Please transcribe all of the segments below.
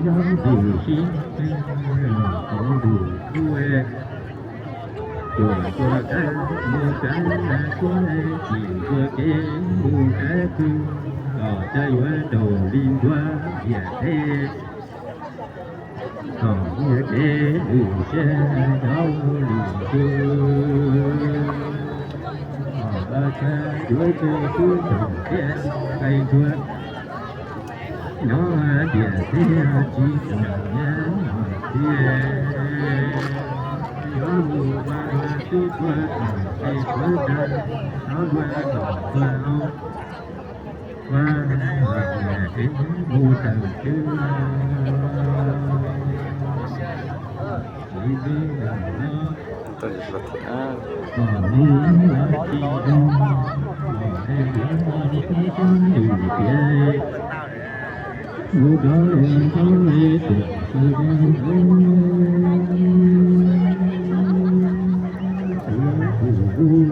Nyob ntws sib qeeb, qhov ntws kuj cuam tua kab mus kab kuab, chim tua kev mus kab twg, los caj yuav raug li ntuav ntiaj teb. Thaum ntiaj teb lwm siab nyob lwm tus, los los tshaj yuav tus tub txog tiaj nqe ntuag. Nyob tiam thiab tsis txawm nyab tiag, yuav mus ua twb tuag txog tsis tuag dag, nyob ua kom tuag au. Ua es mus tawm twg, tsis twb los no. Kom mus los tsis zoo, kom es yuav mus tib tsob lwm tiag, mus rau es tau es txawm tsis zoo. Ua tus ub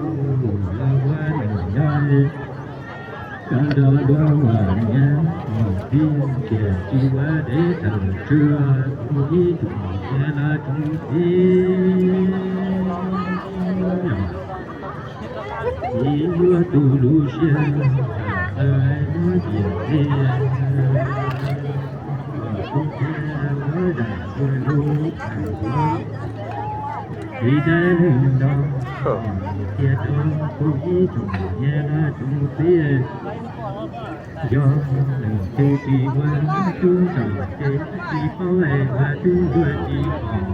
los ua nws nyob, koj nrog luag ua niam ua txiv, tiam sis ua deb tawm tsua, tus ib tug niam los tus txiv. Tsis yuav tus lub siab, txawm muab tiam tiag, tus tiag muab zam ua lub tawm tuag. Tsis dab neeg nrog, tiag rau tus ib tug niam los tus txiv. Yog leej twg tsis ua tub nrog ces tsis paub es ua tub nrog tsis pom.